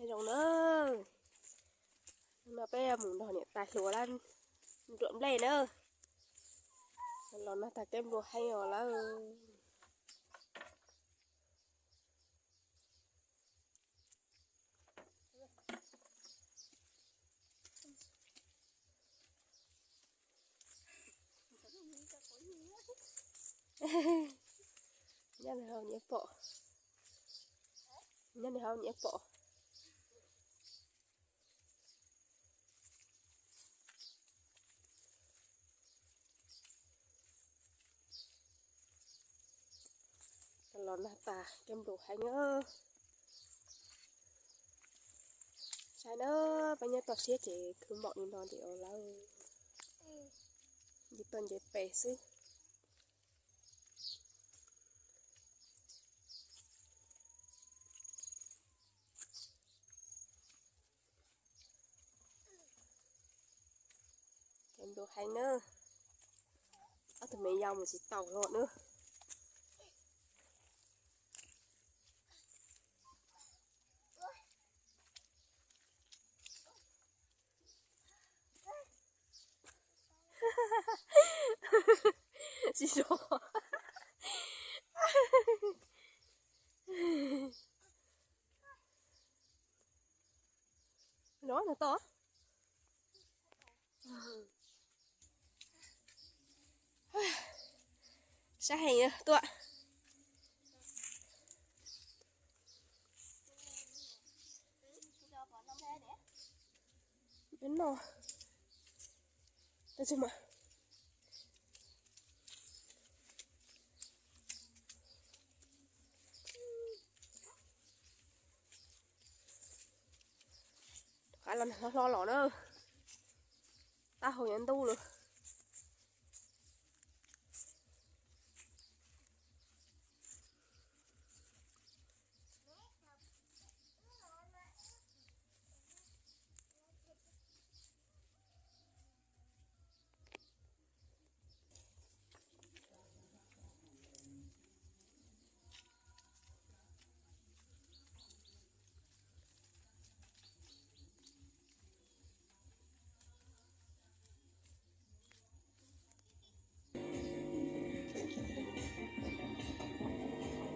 Zoo na, no peb mus nrog niam tais hluas lawv nruam nplej na. Los nag tag keb nplua heev os lawm. Nyob nws hauv nyiam pom, nyob nws hauv nyiam pom. Los nag tas keb nplua heev na. Saib na, peb nyob toj siab ces khwv npaum li no ces lawv nce toj nce pes xwb. Keb nplua heev na. Ob tug me yau mus tsis tau lawm na. Tsis zoo. Los nag toj. Sab heev tuaj. No, tsis mas. Rov qab los nag hlob hlob los na. Taub hau yuav ntub lawm.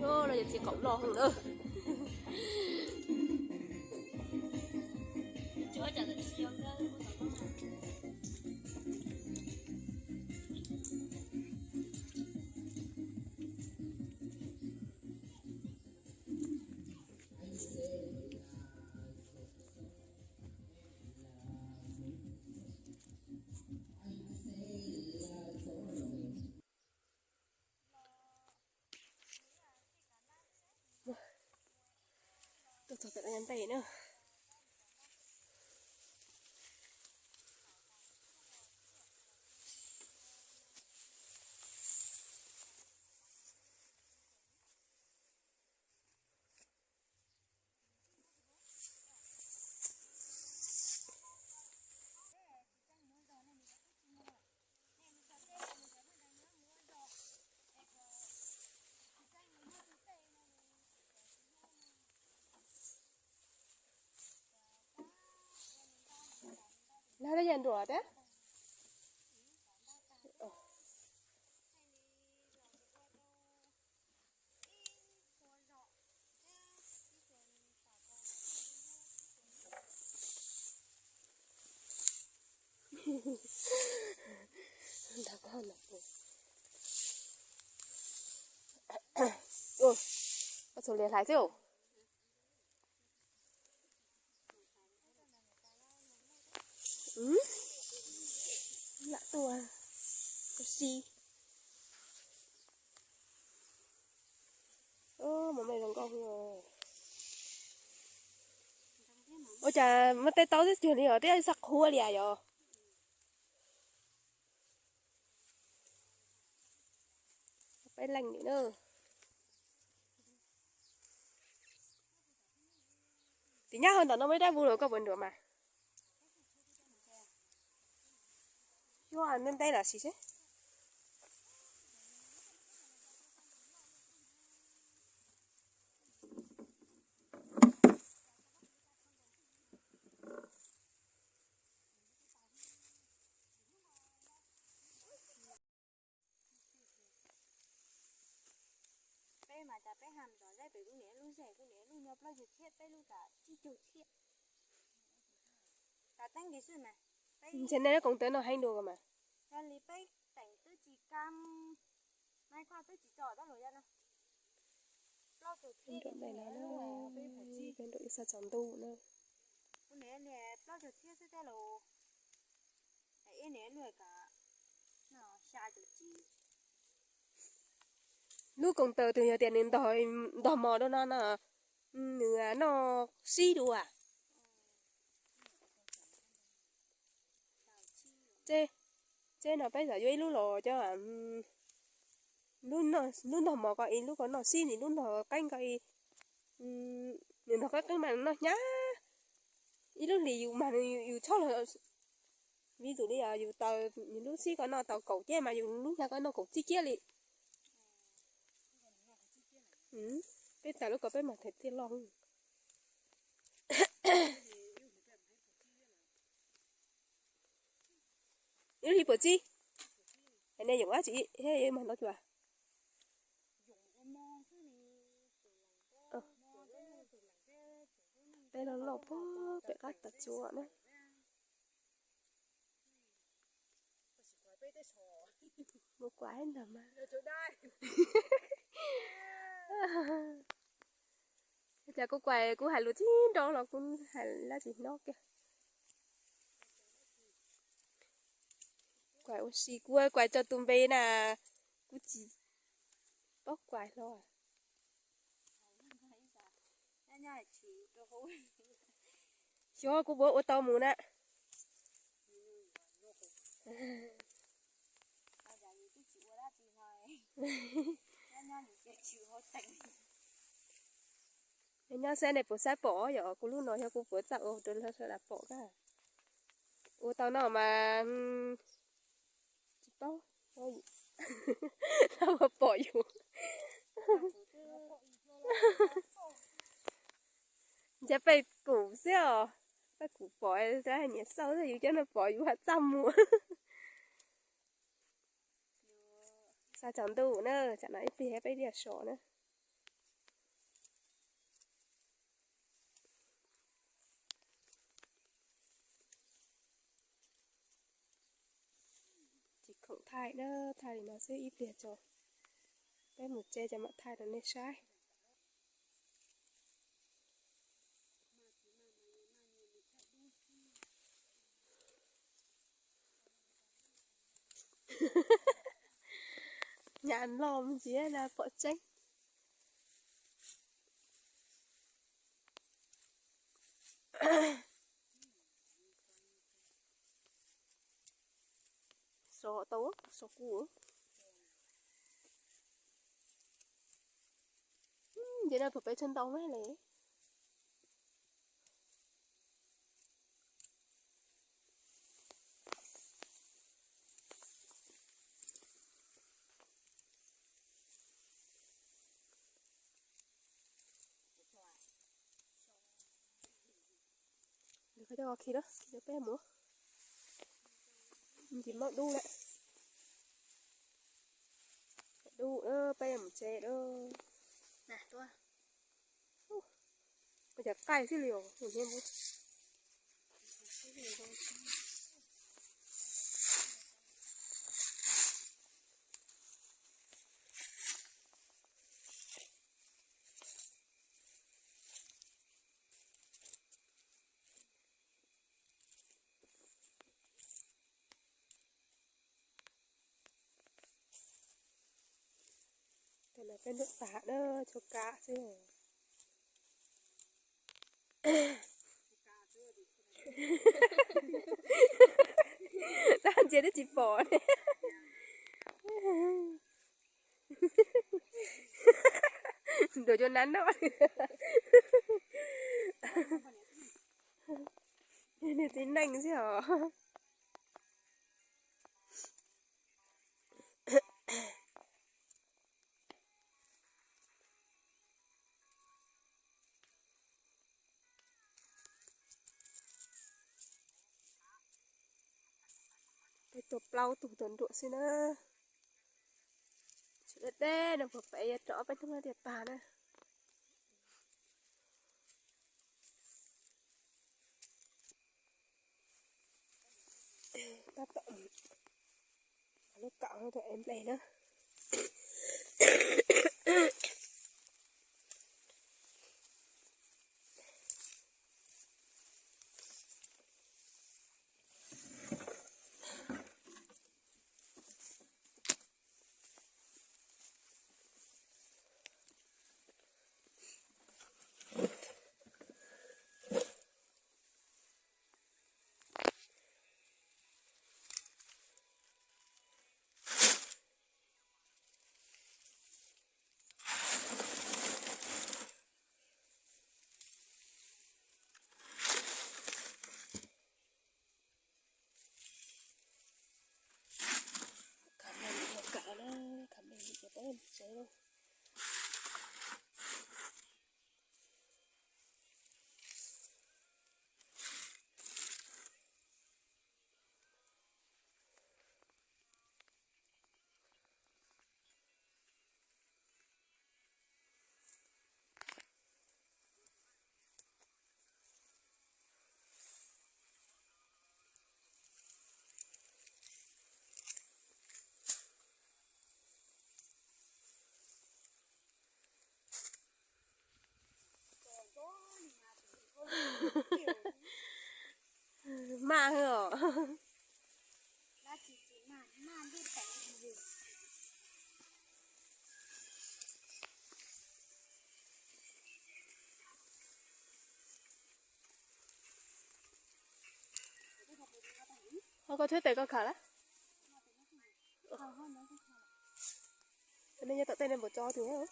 Yog los yog txiv qaum loj heev na. Tuaj txog tom no ntev na. Lawv yam nruam thiab. Koj txhob liam hlais xwb. Lam tuaj, koj si. Ub, mov me zoo nkauj. Ua cas muab tej taub twb cuag li os, twb xav qhuav li yom. Peb leej li na. Tim nyab ho ntawm no muaj ib dab vus los koj puas nruam mas. Xyuas ntev ntev los sis seb. Peb ha zom zaib pem kuv niam lub zej, kuv niam lub nyob plaub caug txhiab, peb lub tas tsib caug txhiab. Ntshe nej lub koom tawv no heev dua mas. Yog li peb teem twb tsis kam, nai koj twb tsis tso dab laug yam no. Plaub caug txhiab, peb nram ib xav tsaus ntuj na. Kuv niam plaub caug txhiab xwb tej laus. Ib niam luag kom xya caum tsib. Lub koom tawv twg yog tias nws ntog mos dua no no, nws noj sib dua. Txij no peb xav yuav ib lub los cov, lub ntog mos ko ib lub ko noj sib, nws lub ntog qeeb ko ib, nws ntog qeeb qeeb mas nws noj hnyav. Ib lub hlis yus mas nws yus txhob los, vis tus li yus taws nws lub sib ko noj tau kaum kiab mas yus lub hnyav ko noj kaum tsib kiab li. Peb taws lub ko peb mas them tiaj loj. Ib lub hlis puas tsib? Hais nej yoom dab tsi thiab yuav mag ntau cua. Peb loj loj puag pem qab tas tsuas na. Mus kuav ntag mas. Cas kuv kuav kuv hais lus tib nrau los kuv hais lab tsis hnov kiag. Kuav ua si kuv kuav tso tus npe na, kuv tsis paub kuav hlo. Xyov kuv puas ua tau mus na. Nyob xav nej puas xav pom yom, kuv lub no yog kuv puas txawj ua rau lawv sawv daws pom na. Ua tau no mas tsis paub, lawv puas pom yus. Ntshe peb kum xwb os, peb kum pom, nyiam xauj xwb, yus cov no pom yus haj txaj muag. Xav tsaus ntuj na, tsam no ib pliag peb diaj so na. Tsis khoom thaij na, thaij li no xwb ib pliag tso. Peb mus tsev ces mam thaij rau nej saib. Nyam los me ntsis na pom tseeb. So tau, so kuv. Nce no puas peb tsev ntau me li. Koj coj khi lawm, khi cov peb mus. Ntsis maub dub lawm. Dub, peb mus tsev lawm. Ua cas qaij xwb li os. Peb ntuj tas na, tshuav kav xwb. Tab ntsia twb tsis pom ne. Ntuas cov nab no. Niag txiv neej xwb os. Peb tua plaub tug tua nruam xwb na. Deb deb no puas pem yuav rov peb tug no tias tag na. Tab tom lub kaum no es nplej na. Khav me lim ua kawm na, khav me lim ua teb tsev. Maj hwj os. Ho koj thwb tes koj khav lawm. Nej nyob tom tej nej npaum tso tus.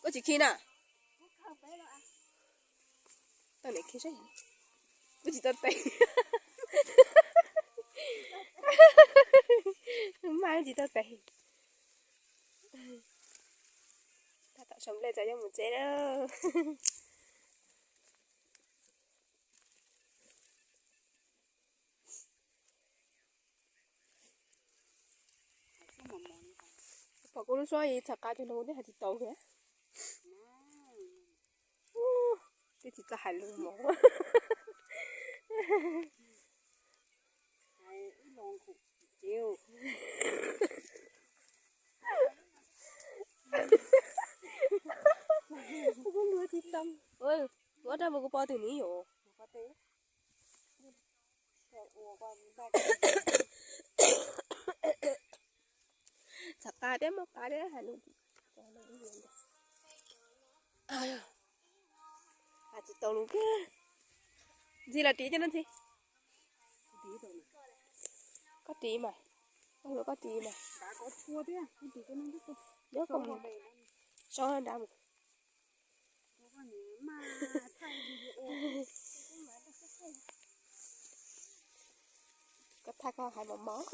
Koj tsis khi na. Tau niam khi saib. Kuv tsis tau tes. Maj tsis tau tes. Tab tom sau nplej tso yuav mus tsev na. Pom kuv lub suab txhais qa cog no kuv twb hais tsis tau thiab. Twb tsis txawj hais lus mov. Kuv lub suab tsis tau. Ua rau kuv pom tus ni yom. Txhais qa thiab muaj qa thiab hais lus. Hais tsis tau lus kiag. Ntxhi los ris cov no ntxhi. Koj ris mas. Koj yuav koj ris mas. Nyob koj mus. Sov nrad mus. Koj thaij koj hais mos mos.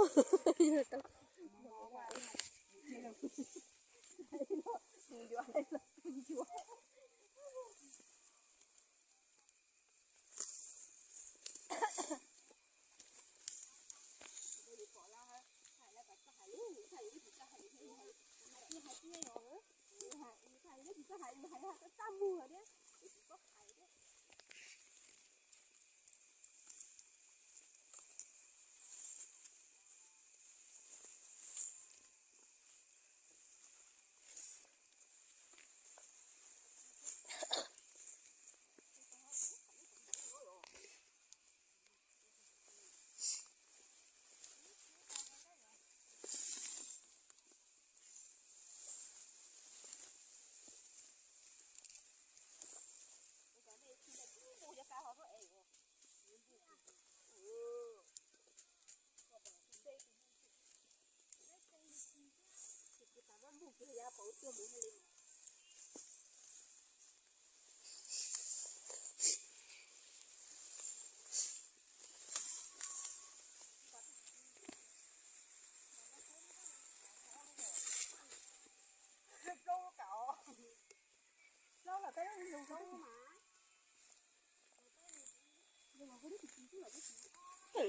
Plaub lub kaum.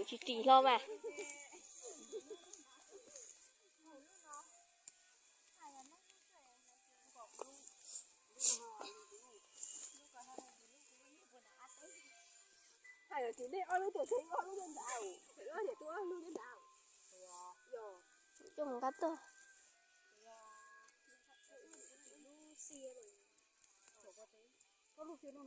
Tsis ris hlo mas. Hais tias nej ob lub tuaj tsev, ob lub nyob nrad, ob niam tub ob lub nyob nrad. Coj mus nqa tuaj. Koj lub xwb no.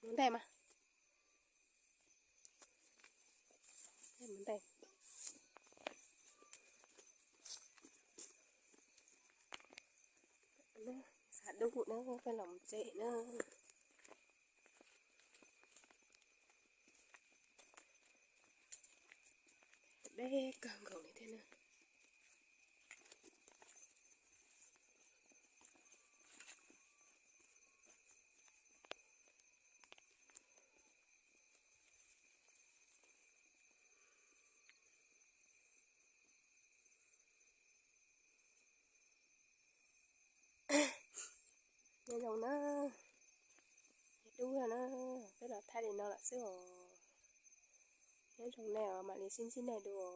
Mus ntais mas. Mus ntais. Xav dub na, peb los mus tsev na. Deb kawg nkaus li thiab na. Nyob zoo na, dub na, peb los thaij li no lawm xwb os. Nyob zoo nej os, mam li sib ntsib nej dua.